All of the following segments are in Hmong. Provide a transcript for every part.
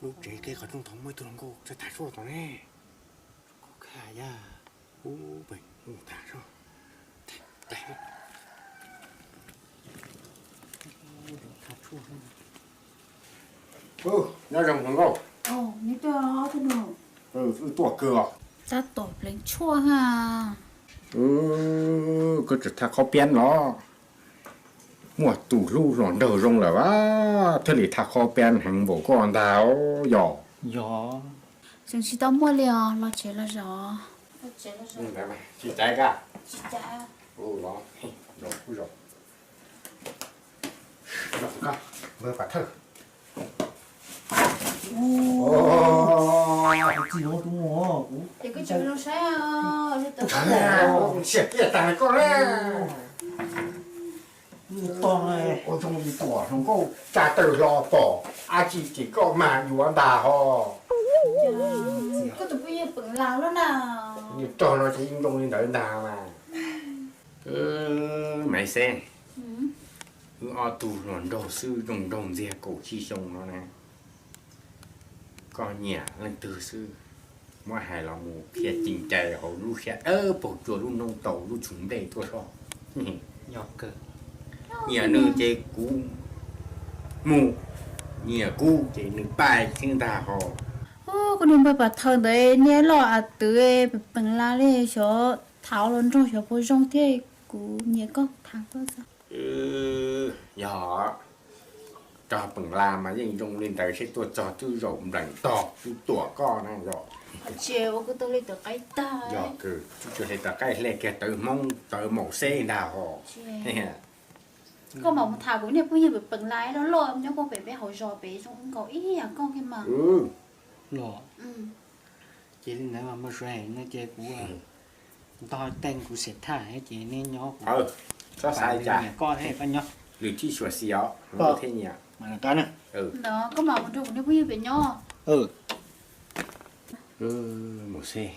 Lub tsev qib qhov rooj tod muaj ib tug hluas nkauj txawj tham tshuaj tod ne. Kuv kha ya. Ub, pem mus tham soj. Nyob zoo hluas nkauj. Wb tuaj kawg os. Tab tom pleev tshuaj ha. Koj tseem thaj qhob piab los? Muaj tus hlub hluas nraug zoo lawm as thiaj li thaj qhob piab heev npaum koj ntag os yog. Yog. Tseem tsis tau muaj li os, los tsev los zaum. Tsis tau. Txiv, tus mus, kuv tsis zoo saib. Siam kiag tag koj na. Ua zoo li tuam hluas nkauj tsa taw hlo pom dab tsi ces koj mag yuav ntag ho. Koj tus phooj ywg Peem Las los na. Nws rog no ces yeej zoo li ntawd ntag mas. Maiv Xeb, wb ob tug hluas nraug xwb zoo nraug ntxiag kaum tsib xyoo no na. Koj nyiam leej twg xwb, muab hais los mus qhia ci ncais hauv lub siab dawb paug tsuag lub noob taus lub txhuv nplej tuaj soj. Nyiam nws ces kuv mus, nyiam kuv ces nws pais xwb ntag ho. Koj niag npawg Pas Thawj ntawd niag loj as twv Peem Las li xyov tham los nrog xyov puas zoo thiab, kuv nyiam koj tham koj xwb. Yog, cov Peem Las mas yeej zoo li ntawd seb tuaj txog twb zaum nplees tog twb tuam koj na yog. Tsis ua kuv tau li tawv qaib tag. Yog kws twb tsis hais tawv qaib hle kiag tawv Hmoob tawv Maum Xeb ntag ho. Koj mam mus tham kuv niag phooj ywg Peem Las loj loj nyob puag pem peb hauv zos pem zoo nkaus ib yam koj kiag mas. Los, ces li ntawd mas muaj suav no ces kuv ntog teej kuv xiam thaj ces neb nyob kuv txhob xav li cas, nyiam koj thiab koj nyob. Lwm txij xyuam xim os, koj thiaj nyiam. Ntawd koj mam mus nrog kuv niag phooj ywg pem nyob. Maum Xeb,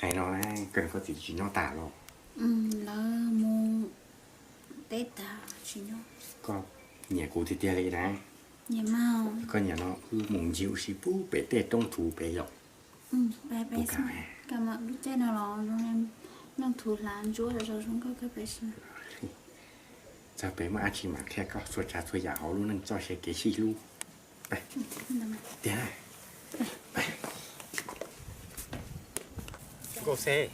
hais no na, koj niam koj txiv tsis nyob tas los? Lawv mus teb tas tsis nyob. Koj nyiam kuv tiag tiag li na? Koj nyiam no wb mus ncig ua si pub pem tej roob thuv pem yom. Lub caij no los zoo, noj thuv hlav ntsuab zoo nkauj kawg pem. Txog pem muaj dab tsi mam qhia koj txhua tsav txhua yam hauv lub neej txoj sia kev sib hlub. Tiag. Nkauj Xeb,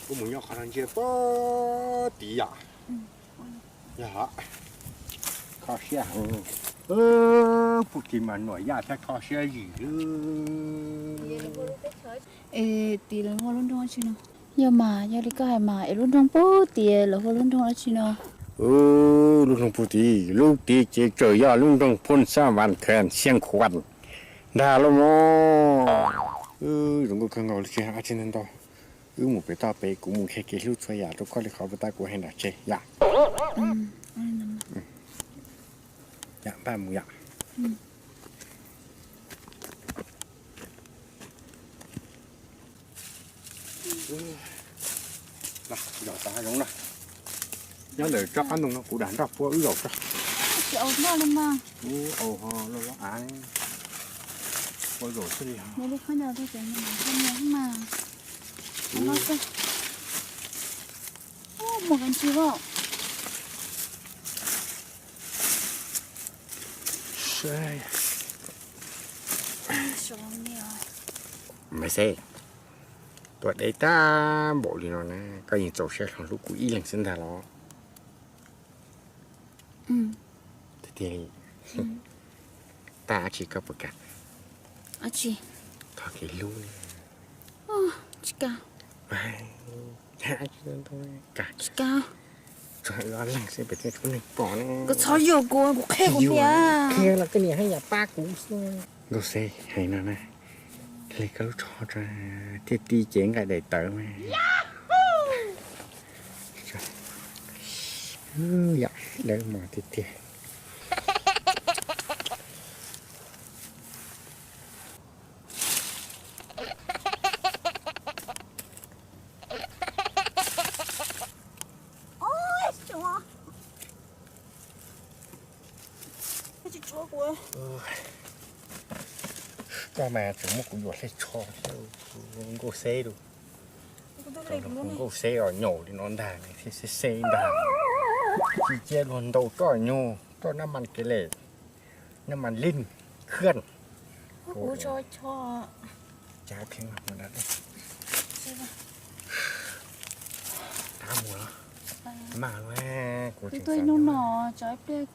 kuv mus nyob qhov no ntsia puag tid yom. Yog, kho siab heev. Puag tid mas nuam yaj thiab kho siab zim. Es tid lawv hu lub nroog dab tsi no? Yog mas, yog li koj hais mas es lub nroog puag tid lawv hu lub nroog dab tsi no? Lub nroog puag tid, lub tid ces tseem yog lub nroog Phoo Xab Vas Khees Xyeej Khuam ntag lauj mog. Zoo nkauj kawg nkaus li, tsis hais dab tsi ntau ntau. Wb mus pem toj pem, kuv mus qhia kev hlub txhua yam rau koj li qhov puag ta kuv hais nram tsev yom. Yam npaj mus yom. Zaum tod hav zoov na. Nyob ntawm tsob qab ntoo no kuv dag nroj puab wb zaum tso. Tsis au noj li mas. Ub, au ho loj loj av. Ua zaum xwb li ho. Mus kan tsis vau. Maiv Xeb, tuaj deb tag npaum li no na, koj yeej txaus siab hlo hlub kuv ib leeg xwb ntag los? Tiag tiag li. Tag dab tsi koj puas kam? Thov kev hlub. Tsis kam. Tsis kam. Tsuas wb ob leeg xwb pem thiaj tshua neeg pom ne. Koj txhob yuam kuv, kuv qhia kuv niam. Qhia los koj niam haj yam pab kuv xwb. Nkauj Xeb, hais no na, hle koj lub tsho tso, thiaj ti cev nqaij daim tawv mas. Yam dawb mos tiag tiag. Koj mas tseem muab kuv yuam hleb tsho thiab, nkauj xeb lus. Nkauj xeb os, nyaum li no ntag thiaj xeb xeb ntag. Tsis cia luag ntaus roj nyuj, roj nab mas kev lem, nab mas lin, khwj. Kuv tso cho. Cas pheej tab mus los mas los kuv tseem xav hnub no tso ib pliag.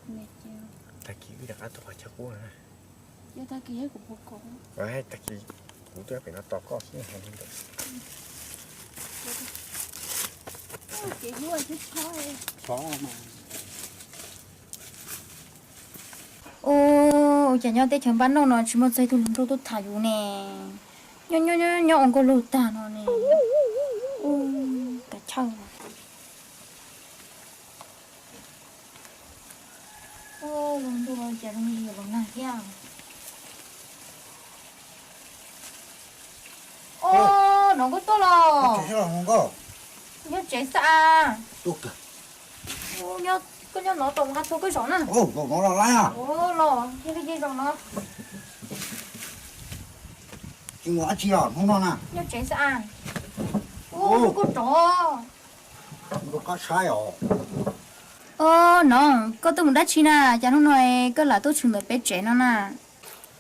Tag kis wb rov qab tuaj qhov chaw qub na. Yog tag kis kuv puas kov? Tag kis kuv twb pem no tos koj xwb. Ces yuav tib tshov. Ua cas nyob teb chaws npab noj no tsis muaj txog ib tug hluas nraug tuaj tham yus ne? Nyob nyob nyob ua nkauj laug tag no ne. Kav chawj. Ua, los ntuj, cas zoo li yuav los nag thiab. Ua, no koj tuaj los? Nyob tsev xwb as. Koj nyob no tos hais txhua koj zaum na. Los thiaj li zaum no. Tsis mus dab tsi los hnub no na? Nyob tsev xwb as. Ua, koj rov. Rau qab saib os. Ua, no koj tuaj mus dab tsi na, cas hnub no koj lam tuaj tshwm ntawm peb tsev no na?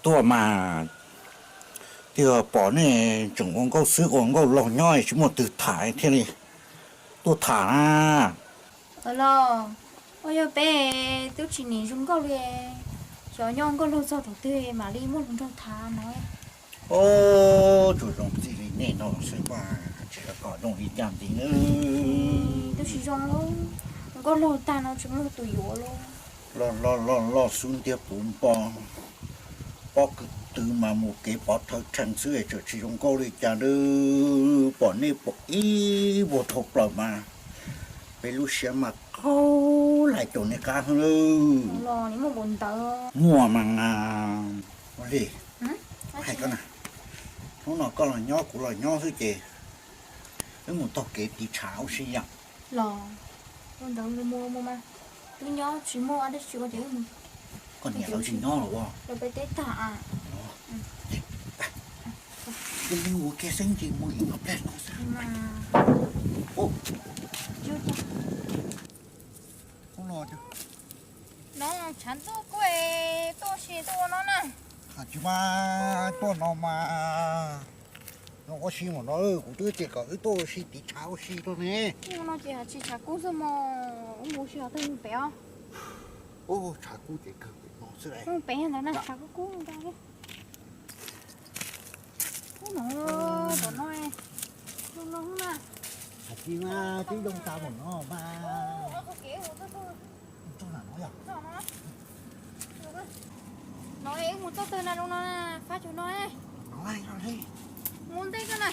Tuaj mas, twb yog pom nej tseem ua nkauj xwb ua nkauj laug nyob tsis muaj twg tham thiaj li tuaj tham na. Los, ua yog peb twb tsis nim zoo nkauj li, xyov nyob nkauj laug txog thaum twg mam li muaj hluas nraug tham no. Ua, tsuas zoo txij li nej no xwb mas tsis kom zoo li cas ntxiv na. Twb tsis zoo, nkauj laug tag no tsis muaj tus yuav li. Loj loj loj loj xub ntiag puv npo, pob kws twv mas mus kev pov thawv rhees xwb es tseem tsis zoo nkauj li cas na. Pom nej pom ib vuag dhau plaws mas peb lub siab mas qaug lais caum nej qab heev lawm. Muaj mas, ua li, hais koj na, hnub no koj los nyob kuv los nyob xwb ces wb mus taug kev tiv tshav ua si yom. Los, ua ntawd mus mus mas, twb nyob tsis muaj dab tsi ua ces wb mus. Koj niam lawv tsis nyob los ua? Lawv pem teb tag. Ua kiag xwb ces mus ib nyuag pliag no xwb. No tshav ntuj kuj tuaj ua si tuaj ua no na. Tsis mas tuaj no mas, no ua si mus no, kuv twb tias kom wb tuaj ua si tiv tshav ua si rau ne. Ua no ces tsis tshav kub xwb mos, wb mus ua si ho twg mus pem os. Ua tshav kub ces kawg pem no xwb. Mus pem ntawd na, tshav kub kub ntag. Ub, no, tom no, no na. Hais tias mas twb zoo tas mus no mas. No wb mus txoj twg na, zoo no, fab cov no. Mus ntej koj na.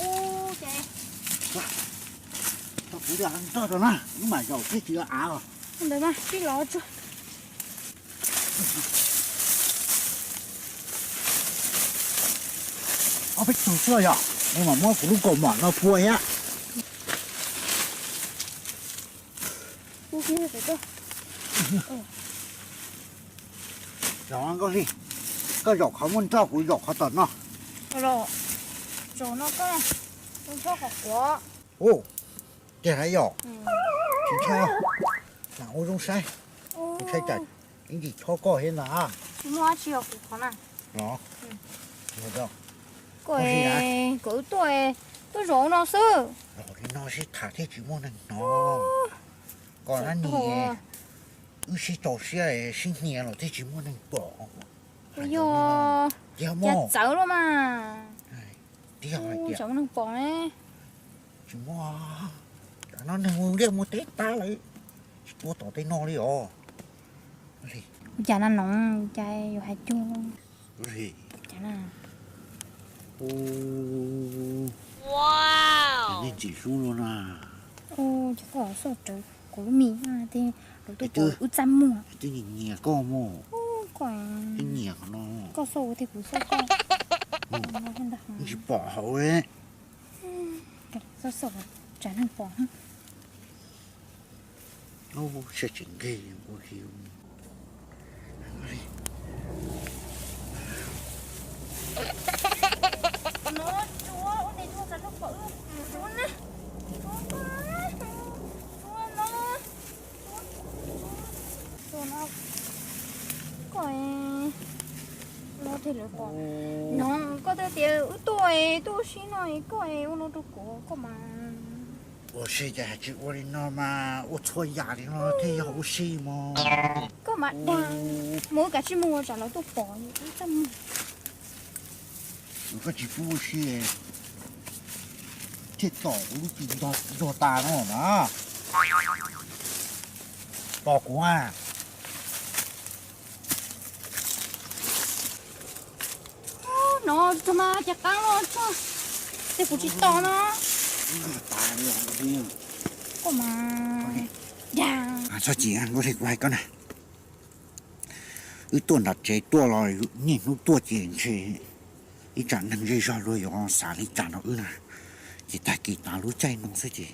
Ub, ces tau kuv nrog rau na, wb mam zaum tib tsis av os. Ntawd mas tib los tsuag. Ob peb tug xwb yom, es mam muab kuv lub kaus mom no pua thiab. Zaum nkauj li, koj zaum qhov muaj nroj, kuv zaum qhov tom no. Zaum no koj, ua nroj qhov quav. Ub, tiag hais yom, tsis ntshai, lam ua zoo saib, ntshai tsam ib ntsis chob koj thiab ntag. Tsis muaj dab tsi os kuv qhov na. Los, kom wb tuaj, tuaj zaum no xwb. Los li no sib tham thiaj tsis muaj neeg hnov. Kom nab nis wb sib tso siab sib hnia los thiaj tsis muaj neeg pom. Yog, cas txawv luaj mas. Tiag hais tias tsis muaj neeg pom ne. Tsis muaj, no neeg mus liaj mus teb tag lawm, tsis tuaj tom tej no li os. Ua cas na no, cas yuav hais cuag cas na. Nej ntxim hlub luaj na. Ces koj xauj rawv kuv lub mis, tej lus tuaj pom wb txaj muag. Twb nyiam nyiam koj mus. Koj, twb nyiam qhov no. Koj xauj ua tiag kuv xauj koj. Tsis pom hauv. Xauj xauj tsam neeg pom. Siab tsis nqig ua li. Koj, no thiaj li pom. No koj twb tias wb tuaj, tuaj ua si no koj ua no rau kuv, koj mas. Ua si ces hais tsis ua li no mas ua txhua yam li no thiaj yog ua si mog. Koj mas dag, mus kav tsij mus tsam lawv tuaj pom. Koj tsis pub ua si thiaj tom kuv lub txim ntuag tas no na. Tos kuv a. No tug mas ces qab los tso, ces kuv tsis tos no. Koj mas, ya. Txhob chim, kuv hais koj na, wb tuaj nram tsev tuaj los niaj hnub tuaj ces ntshe ib tsam neeg zej zog luag yuav xav li cas rau wb na. Ces tag kis tas lub caij no xwb ces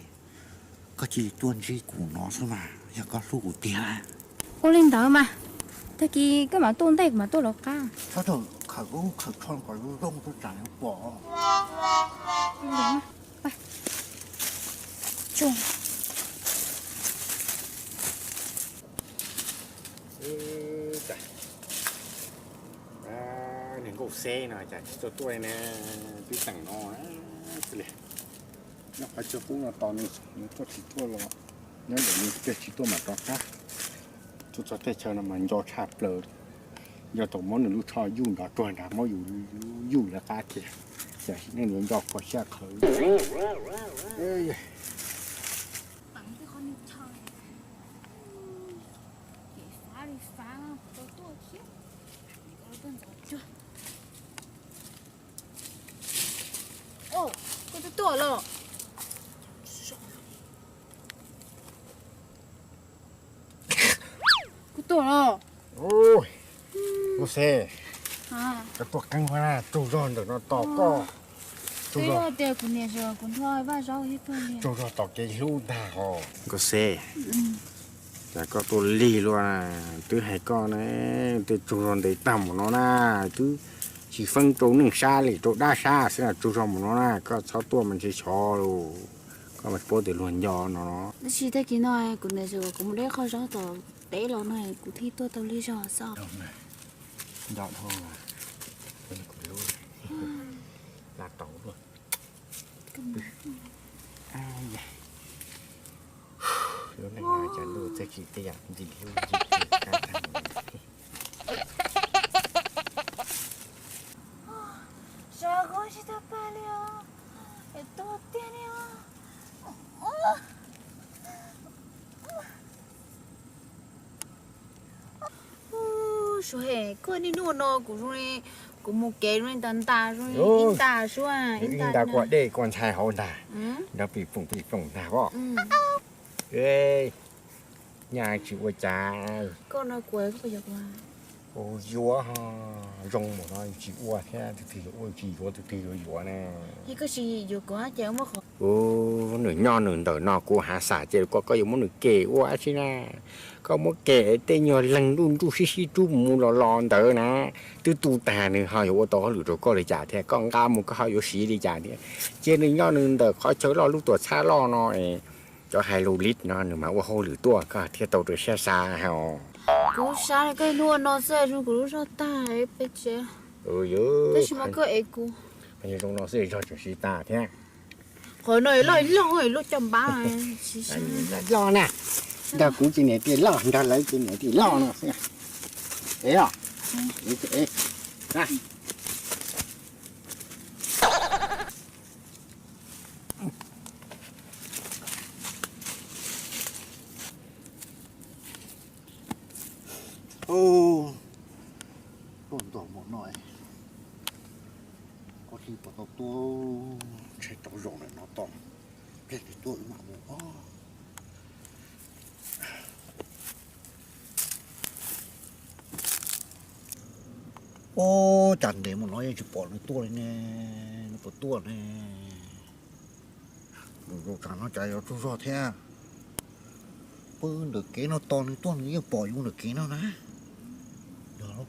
koj cia li tuaj ntsib kuv no xwb mas yog koj hlub kuv tiag. Ua li ntawd mas, tag kis koj mam tuaj ntej kuv mam tuaj lawv qab. Txhob rawm khawm, khawm tsho kom zoo zoo tuaj tsam yuav pom. Niag nkauj xeb no cas tsis tuaj tuaj na, twb teem no xwb li. Nyob qhov chaw qub no tos nws, nws tuaj tsis tuaj los nyob ntawm nws, tiag tsis tuaj mam rov qab. Tuaj txog tej chaw no mas nco tshaj plaws, nco tau muab nws lub tsho yuj nrov ruag nrad, muab yus yuj lawv qab kiag, cas nej yuav nco kho siab qhawv. Koj twb tuaj los? Koj tuaj los? Nkauj xeb, koj tuaj qeeb na, tsaug zog ntawm no tos koj. Twb yog tias kuv niam, kuv nrog Vaj Zaub thiab tuaj. Tsaug zog tos kev hlub ntag hos. Nkauj xeb, cas koj tuaj lig luaj, twb hais koj ne, tej tsaug zog ntev tag mus no na, twb tsis feeb rau neej sab li, rau dab sab xwb na, tsaug zog mus no na, koj txhob tuaj mas ntshe xyov los, koj mas paub tias luag nco no. Tab sis tag kis no kuv niam, kuv mus de qho zaub tom teb los no kuv thiaj tuaj tau lig zog xwb. Nco dhau, kuv hlub, la tau luaj. Lub neej no cas ntuj txawj tsim tej yam ntxim hlub ntxim hlub qab tag. Sov koj tsis tau pab li os, es tuag tiag li os. Suav, koj niaj hnub no kuv zoo li, kuv mus kev zoo li ntas ntas zoo li ib ntas suab, ib ntas kuaj dej kuaj ntxhais hauv ntag, nrov pim foom pim foom ntag os. Nyaj tsis ua cas. Koj no kuv, koj yuav, yuav zoo mus no tsis ua thiab, tus twg yuav ua tsis yuav, tus twg yuav yuav na. Koj tsis yuav kuv ces muab qhov. Ub, nws nyob nws ntawm no kuv hav xam ces koj, koj yuav muab nws kem ua dab tsi na. Koj muab kem tej nyuag leeg nruj nruj sib sib rub mus mus los los ntawd na, twb tu tag nws ho yuav ua tau hauj lwm rau koj li cas thiab, koj nqa mus koj ho yuav siv li cas thiab. Cia nws nyob nws ntawm qhov chaw loj lub tuam txhab loj no, cov hais lus lib no nws mas ua hauj lwm tuaj koj thiaj tau rau siab xa os. Kuv xav koj hnub no xwb zoo kuv lub zog tag peb tsev. Tab sis mas koj ev kuv. Zoo no xwb zog tseem siv tas thiab. Qhov no loj loj loj coj npab. Loj na, nrog kuv ces niam tias loj, nrog lawv ces niam tias loj no xwb. Ev os, ev, ev. Tuaj nto mus no, koj thiaj pom tau tuaj, ntshai tau zaum lawm no tos, pliag twg tuaj wb mam mus os. Ub, cas ntev mus no yeej tsis pom nws tuaj li ne, nws puas tuaj ne? Nws zaum tsam no cas yuav tsaug zog thiab. Pw ntawm kev no tos nws tuaj nws yeej pom yus ntawm kev no na. Yog.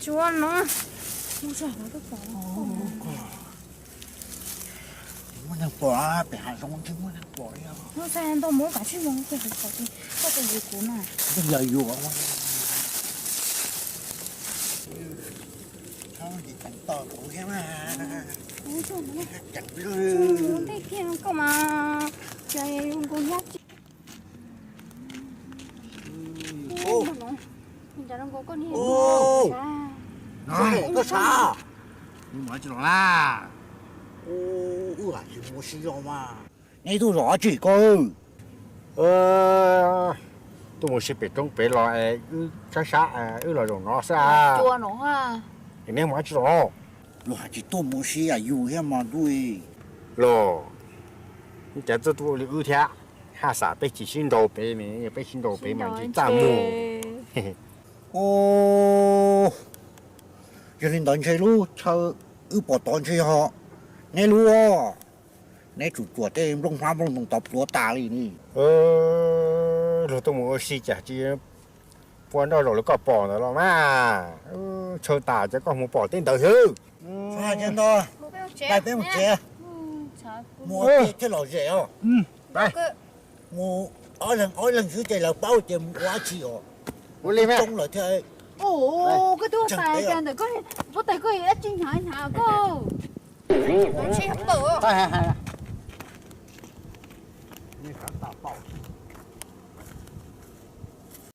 Tsuav no. Mus zog los twb pom. Muaj neeg pom, pem hav zoov tsis muaj neeg pom li os. Mus xa ntau mus kav tsij mus, koj tus yus kuv na. Yeej yog yus. Tsis ceev tos kuv thiab mas. Mus ntej kiag koj mas, ces yus nkaus nyab tsis. Koj sav, koj sav. Wb mus tsis los na. Wb tsis mus si zos mas. Neb tuaj zos dab tsi koj? Tuaj mus si pem roob pem los, wb sab sab, wb los zaum no xwb. Neb mus dab tsi los? Luag hais tias tuaj mus si yus thiab mas ntuj. Los, cas tuaj tuaj li wb thiab. Haj xam peb tsis sib nraus pem, peb sib nraus pem mas tsis txaj muag. Yog li ntawd ntshe lub chaw wb pom tod ntshe yog neb lub. Neb tsum tsuam tej nplooj hmab nplooj ntoos tod pluav tas li ni. Luag tuaj mus ua si cas tsis pua nroj zaum li koj pom ntawd los mas. Tshaw tas ces koj mus pom tej ntawd xwb. Peb mus tsev, mus ua ke thiaj lom zem os. Mus ob leeg ob leeg xwb ces lawv paub ces mus ua dab tsi os. Ua li coob lawm thiab. Koj twb ua tais ntawm koj, ua tais koj dab tsi hnyav hnyav koj.